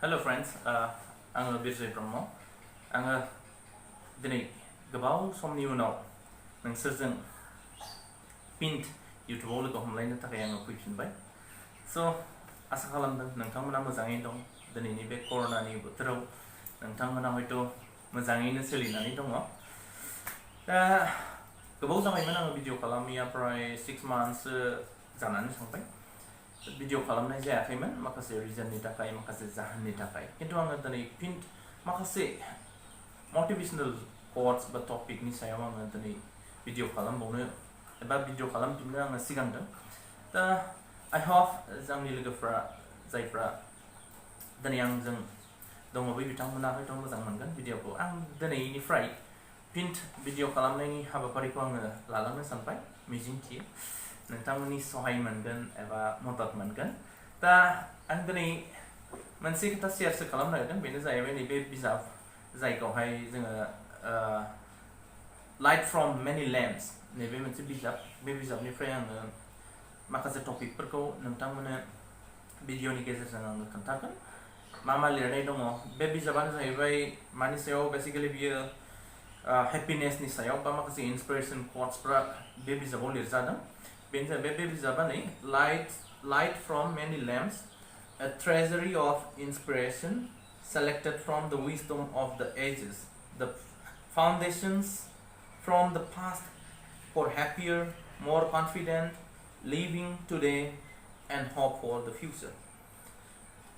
Hello friends, आङो बिरजय ब्रह्म आङो दिनै गोबाव समनि उनाव नोंसोरजों पिन्ट इउटुबाव लोगो हमलायनो थाखाय आङो फैफिनबाय। स' आसा खालामदों नोंथांमोना मोजाङै दं। दिनैनि बे कर'नानि बोथोराव नोंथांमोना हयथ' मोजाङैनो सोलिनानै दङ। दा गोबाव जाबायमोन आङो भिडिअ खालामिया प्राय 6 months जानानै थांबाय। भिडिअ खालामनाय जायाखैमोन माखासे रिजननि थाखाय माखासे जाहोननि थाखाय किन्तु आङो दिनै पिन माखासे मटिभेशनल कोट्स बा टपिकनि सायाव आङो दिनै भिडिअ खालामबावनो एबा भिडिअ खालामफिननो आङो सिगांदों। दा आइ होप जोंनि लोगोफ्रा जायफ्रा दिनै आंजों दङ बै बिथांमोना हयथ' मोजां मोनगोन भिडिअखौ। आं दिनैनिफ्राय पिन्ट भिडिअ खालामनायनि हाबाफारिखौ आङो लालांनो सानबाय। मिजिंथियो नोंथांमोननि सहाय मोनगोन एबा मदद मोनगोन। दा आं दिनै मोनसे खोथा शेयारसो खालामनो नागिरदों, बेनो जाहैबाय नैबे बिजाब जायखौहाय जोङो लाइट फ्रम मेनि लेम्प्स नैबे मोनसे बिजाब। बे बिजाबनिफ्राय आङो माखासे टपिकफोरखौ नोंथांमोननो भिडिअनि गेजेरजों आङो खोन्थागोन। मा लिरनाय दङ बे बिजाबानो जाहैबाय मानि सायाव बेसिकेलि बियो हेपिनेसनि सायाव बा माखासे इन्सपिरेसन कोट्सफ्रा बे बिजाबाव लिरजादों। बेनो जाहैबाय बे बिजाबा नै लाइट फ्रम मेनि lamps, a treasury of inspiration selected from the wisdom of the ages, the foundations from the past for happier, more confident living today and hope for the future.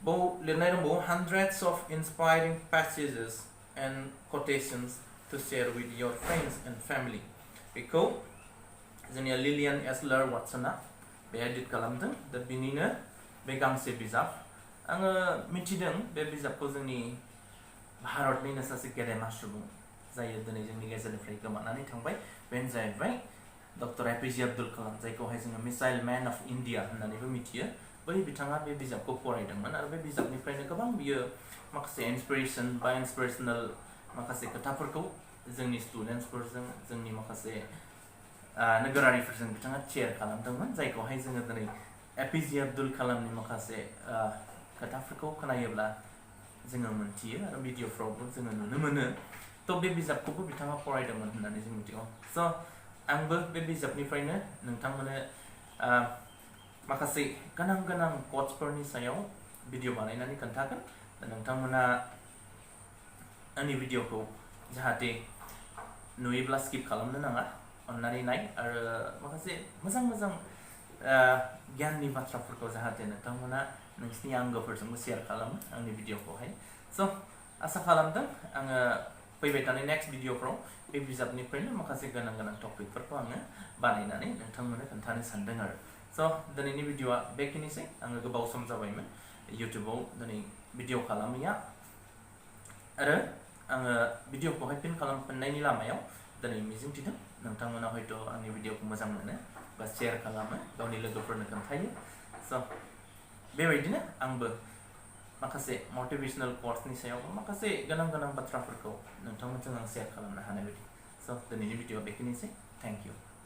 Bow लिरनाय दंबावो hundreds of inspiring passages and quotations to share with your friends and family. बेखौ जोंनिया Lillian एस्लार वाटसना बे edit खालामदों। दा बिनिनो बे गांसे बिजाब आङो मिथिदों। बे बिजाबखौ जोंनि भारतनिनो सासे गेदेमा सुबुं जाय दिनै जोंनि गेजेरनिफ्राय गोमानानै थांबाय, बेनो जाहैबाय डक्टर एपिजे आब्दुल कालाम, जायखौहाय जोङो मिसाइल मैन अफ इन्डिया होननानैबो मिथियो। बै बिथाङा बे बिजाबखौ फरायदोंमोन आरो बे बिजाबनिफ्रायनो गोबां बियो माखासे इन्सपिरेसन बा इन्सपिरेसनेल माखासे खोथाफोरखौ जोंनि स्टुडेन्टसफोरजों जोंनि माखासे नोगोरारिफोरजों बिथाङा शेयार खालामदोंमोन, जायखौहाय जोङो दिनै एपिजे आब्दुल कालामनि माखासे खोथाफोरखौ खोनायोब्ला जोङो मोनथियो आरो भिडिअफ्रावबो जोङो नुनो मोनो। थ' बे बिजाबखौबो बिथाङा फरायदोंमोन होननानै जों मिथिगौ। स' आंबो बे बिजाबनिफ्रायनो नोंथांमोननो माखासे गोनां कोट्सफोरनि सायाव भिडिअ बानायनानै खोन्थागोन। नोंथांमोना आंनि भिडिअखौ जाहाथे नुयोब्ला स्किप खालामनो नाङा, अन्नानै नाय आरो माखासे मोजां गियाननि बाथ्राफोरखौ जाहाथे नोंथांमोना नोंसिनि आंगोफोरजोंबो शेयार खालामो आंनि भिडिअखौहाय। स' आसा खालामदों आङो फैबाय थानाय नेक्स्ट भिडिअफ्राव बे बिजाबनिफ्रायनो माखासे गोनां टपिकफोरखौ आङो बानायनानै नोंथांमोननो खोन्थानो सानदों आरो। स' दिनैनि भिडिअआ बेखिनिसै। आङो गोबाव सम जाबायमोन इउटुबाव दिनै भिडिअ खालामैया आरो आङो भिडिअखौहाय पिन खालामफिननायनि लामायाव दिनै मिजिंथिदों नोंथांमोना हयथ' आंनि भिडिअखौ मोजां मोनो बा शेयार खालामो, गावनि लोगोफोरनो खोन्थायो। स' बेबायदिनो आंबो माखासे मटिभेशनल कोट्सनि सायाव माखासे गोनां बाथ्राफोरखौ नोंथांमोनजों आं शेयार खालामनो हानाय बायदि। स' दिनैनि भिडिअआ बेखिनिसै। Thank you.